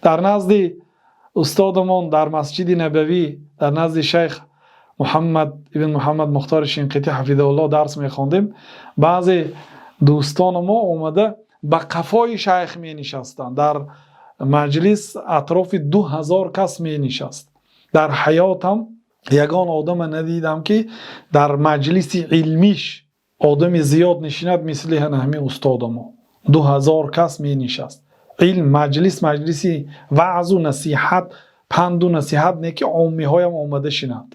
Дар назди устодамон дар Масҷиди Набавӣ, дар назди шайх Муҳаммад ибн Муҳаммад Мухтор Шанқитӣ ҳафизаҳуллоҳ дарс мехондем. Баъзе дӯстони мо омада ба қафои шайх менишастанд. Дар маҷлис атрофи 2000 кас менишаст. Дар ҳаётам ягон одамро надидам, ки дар маҷлиси илмиаш одами зиёд нишинад мисли ҳамин устоди мо. 2000 кас менишаст. Илм маҷлис, маҷлиси ваъзу насиҳат, панду насиҳат не, ки омиҳо ҳам омада шинанд.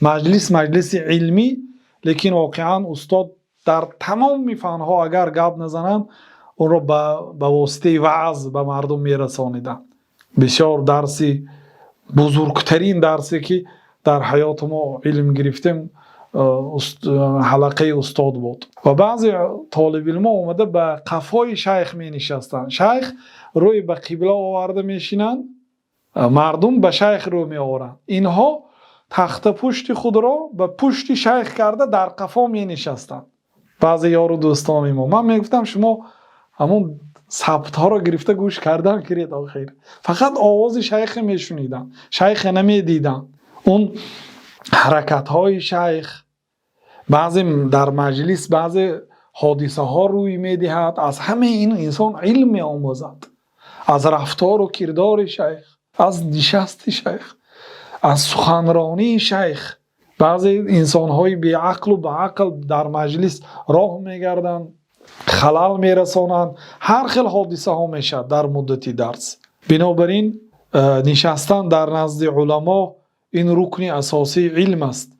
Маҷлис маҷлиси илмӣ, лекин воқеан устод дар тамоми фанҳо агар гап назананд, онро ба воситаи ваъз ба мардум мерасониданд. Бисёр дарси бузургтарин дарсе, ки дар ҳаёти мо илм гирифтем, ҳалқаи устод буд. Ва баъзе толибилмҳо омада ба қафои шайх менишастанд. Шайх рӯй ба қибла оварда мешинанд, мардум ба шайх рӯ меоваранд. Инҳо тахтапушти худро ба пушти шайх карда дар қафо менишастанд. Баъзе ёру дӯстони мо. Ман мегуфтам, шумо ҳамон сабтҳоро гирифта гӯш кардан кунед охир. Фақат овози шайхе мешуниданд, шайхе намедиданд. Он ҳаракатҳои шайх, баъзе дар маҷлис баъзе ҳодисаҳо рӯй медиҳад, аз ҳамаи ин инсон илм меомӯзад. Аз рафтору кирдори шайх, аз нишасти шайх, аз суханронии шайх. Баъзе инсонҳои беақлу баақл дар маҷлис роҳ мегарданд, халал мерасонанд, ҳар хел ҳодисаҳо мешавад дар муддати дарс. Бинобар ин нишастан дар назди уламо ин рукни асосии илм аст.